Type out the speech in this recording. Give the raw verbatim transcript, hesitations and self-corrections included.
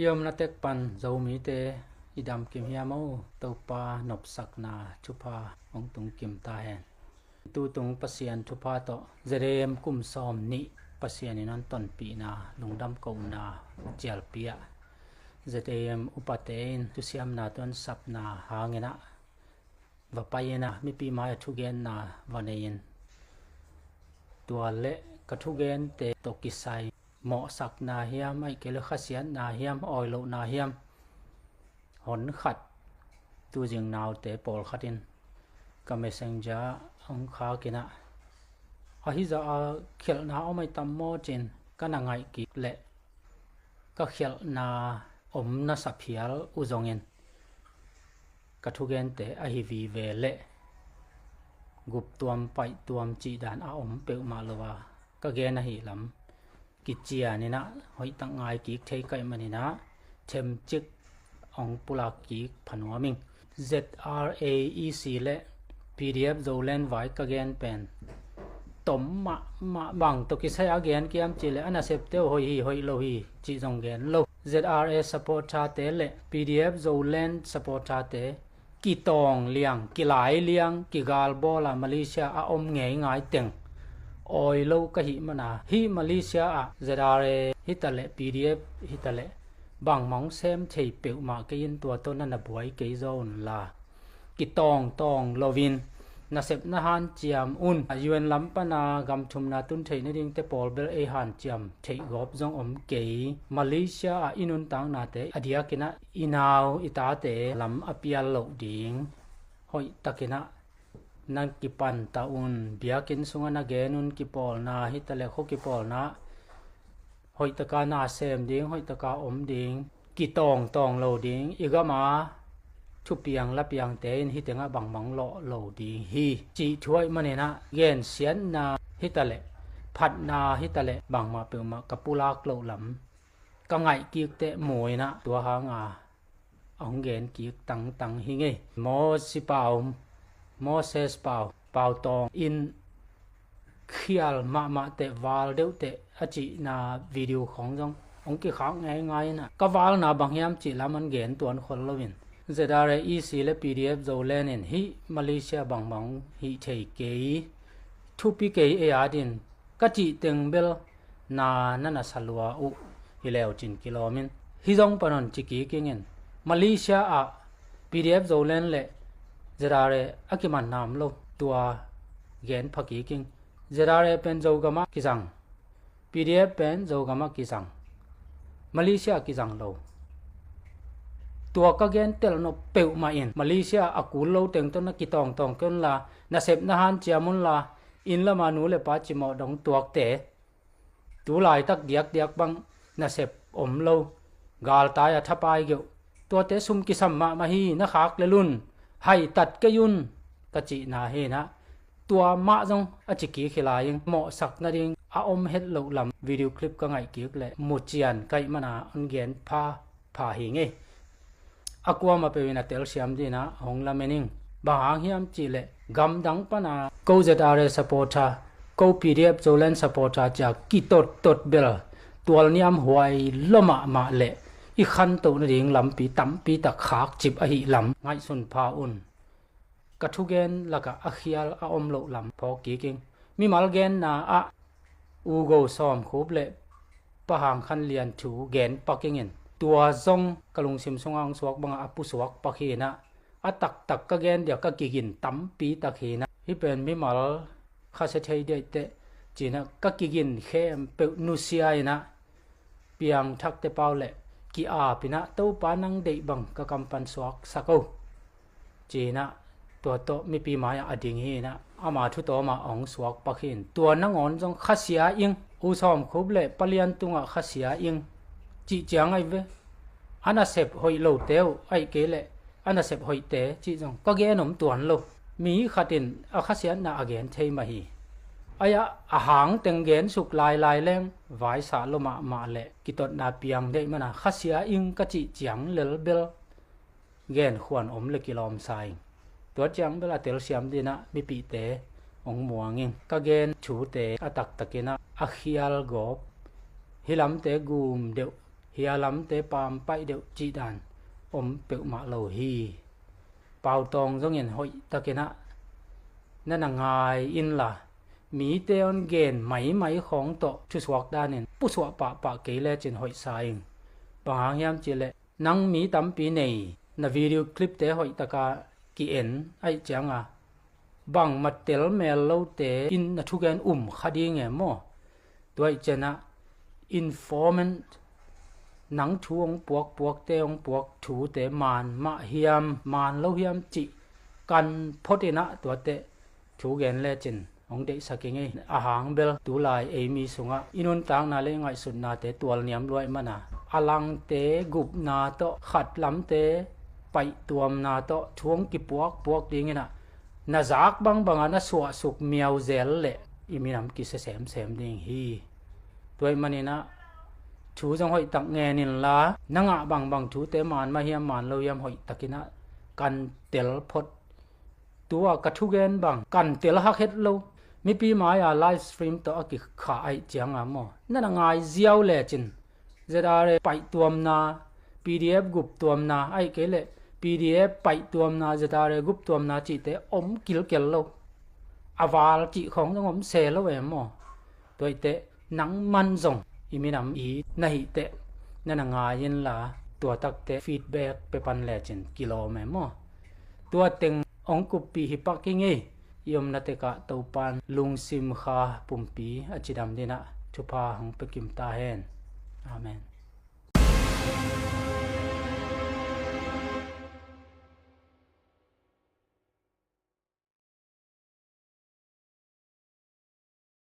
I omna tek pan Zomite i damkim hiam aw? Topa nopsakna thupha hong tungkim ta hen. Tutung Pasian thupha tawh Z A M kum sawm nih Pasian in hong tonpihna lungdam kohna cialpi ah Z A M upate in thusiamna tuan sapna hangin ah va pai-in ah mipi mai-ah thugenna va nei-in, tua le ka thugente tawh kisai mawhsakna hiam, ahih kei le khasiatna hiam, awi lohna hiam, hon khat, tuzing naute pawlkhat in ka messenger ah hong khak in ah, ahi zah a khialhna om ahi tam maw ci-in ka na ngaih kik leh, ka khialhna om na sa phial uh zongin ka thugente ahi vive leh guptuam paihtuam cih dan a om peuhmah lo a, ka gen ahi lam kician in ah hoihtak ngai kik thei ka hih manin ah themcik hong pulak kik pha nuam ing. Z R A E C le P D F Zoland vai ka gen pen tom mahmah. Bang tawh kisai a gen kiam cih leh a nasepte uh hoih hi, hoih lo hi cih zong gen lo. Z R A supporter-te le P D F Zoland supporter-te kitawng liang, kilai liang, kigalbawl a Malaysia a om ngeingai teng awi lo ka hih mana, hih Malaysia ah Z R A hitaleh, P D F hitaleh, bangmah hong sem thei peuhmah kei in, tua tawh na na buai kei zaw unla, kitawngtawng loin nasepna hanciam un. U N lam pana gam thumna tun theih nadingte pawl bel ei hanciam theih gawp zong om kei. Malaysia ah i nuntaknate a diakin ah i nau i tate lam a pial loh ding, hoihtakin ah na kipan ta un. Biakinn sungah na gen un, kipawlna hitaleh, khua kipawlna hoihtaka na sem ding, hoihtaka om ding, kitawngtawng lo ding, i gama thupiang lapiangte in hih tengah bangbang lawh lo ding hi cih thu ahih manin ah gensiatna hitaleh, phatna hitaleh, bangmah peuhmah ka pulak loh lam ka ngaih kik teh mu in ah, tua hanga a hong gen kik tangtang hi ngei. Mosi Pau, Moses Pau, Pau Tawng in khial mahmah teh, val deuh teh a cihna video khawng zong hong kikhak ngeingai in ah, ka valna bang hiam cih lam an gen tuan khol loin, Z R A E C le P D F Zoland in hih Malaysia bangbang hih thei kei, thupi kei ei adin ka cih teng bel na na na sa lua uh hi leu cin kilawm in, hih zong panon ci kik ing in, Malaysia ah P D F Zoland le Z R A a kiman nam lo, tua gen pha kik ing. Z R A pen Zogamah kizang, P D F pen Zogamah kizang, Malaysia ah kizang lo. Tua ka gen telnop peuhmah in Malaysia a kul lo teng tawh na kitawngtawng kei unla, nasepna hanciam unla, inn lama nu le pa cimawh dong tuakte, tu laitak diakdiak bang nasep om lo, galtai a thapai geuh, tuate sum kisam mahmah hi, na khak lel un, haitat kei un ka cihna hi in ah, tua mah zong a ci kik hi lai ing. Mawhsak nading a om het loh lam video clip ka ngaih kik leh mu cian ka hih mana an gen pha pha hi ngei. A kuamah peuh in a telsiam dingin ah hong lamen ing. Bang hang hiam cih leh, gamdang pana ko Z R A supporter, ko P D F Zoland supporter ci-a kitottot bel tualniam huai lua mahmah leh i khantoh nading lampi tampi tak khakcip ahih lam ngaihsun pha un. Ka thugen lakah a khial a om loh lam phawk kik ing. Mimal genna ah U Go Sawmkhup le Pa Hang Khan Lian thu gen pak ing in, tua zong ka lungsim sungah hong suak bangah a pusuak pak hi in ah, a taktak ka gen dia ka kigin tampi tak hi in ah, hih pen mimal khasia thei diaih teh ci in ah ka kigin khempeuh nusia in ah, piangthakte pau le ki-ap in ah, Topa nang deih bang ka kam pan suaksak o, ci in ah, tua tawh mipi mai-ah a ding hi in ah, ama thu tawmah a hong suak pak hi in, tua nangawn zong khasia ing, U Sawmkhup le Pa Lian tungah khasia ing cih ciang ahi ve. A nasep hoih lote uh, ahih kei leh a nasep hoihte cih zong ka gen om tuan lo. Mi khat in a khasiatna a gen thei mah hi. Ai-ah a hang teng gen suk lailai leng vaisa lua mahmah leh kitotna piang deih mana khasia ing ka cih ciang lel bel genkhuan om le kilawmsa ing. Tua ciang bel a telsiam dingin ah mipihte hong muang ing. Ka gen thute a taktakin ah a khial gawp, hih lamte gum deuh hia lamte pampaih deuh cih dan om peuhmah lo hi. Pautawng zongin hoih takin ah na na ngai inla, mite hong gen maimai khawng tawh thusuak danin pusuah pahpah kei lecin hoihsa ing. Bang hang hiam cihleh, nang mi tampi nei, na video clipte hoih taka ki-en ahih cianga bangmah tel mel lote in na thugen um kha ding e maw? Tua ahih cianah informant, nang thu hong puakpuakte hong puak thute maan mah hiam maan lo hiam cih kan phot inah tuate thu gen lecin hong deihsak ing ei. A hang bel tulai ei mi sungah i nuntakna le i ngaihsutnate tualniam luaih mana, a langte gupna tawh, khat lamte paihtuamna tawh thu hong kipuakpuak dinginah na zak bangbanga na suahsuk miauzel leh i minam kisia semsem ding hi. Tua ahih maninah thu zong hoihtak ngen inla, na ngah bangbang thute maan mah hiam maan lo hiam hoihtakinah kan tel phot. Tua ka thugen bang kan tel hak het lo. Mipi mai-a live stream tawh a kikhah ahih cianga maw, na na ngai ziau lecin Z R A paihtuamna, P D F guptuamna, ahih kei leh P D F paihtuamna, Z R A guptuamna cihte om kilkel lo. A val cih khawng zong om se lo e maw? Tua ahih teh nangman zong i minam i na hih teh na na ngai inla, tua takte feedback pia pan lecin kilawm e maw? Tua teng hong kuppih hi pak ing ei. I omna tekah Topan lungsim kha pumpi a cidam dinah thupha hong pia kim ta hen. Amen.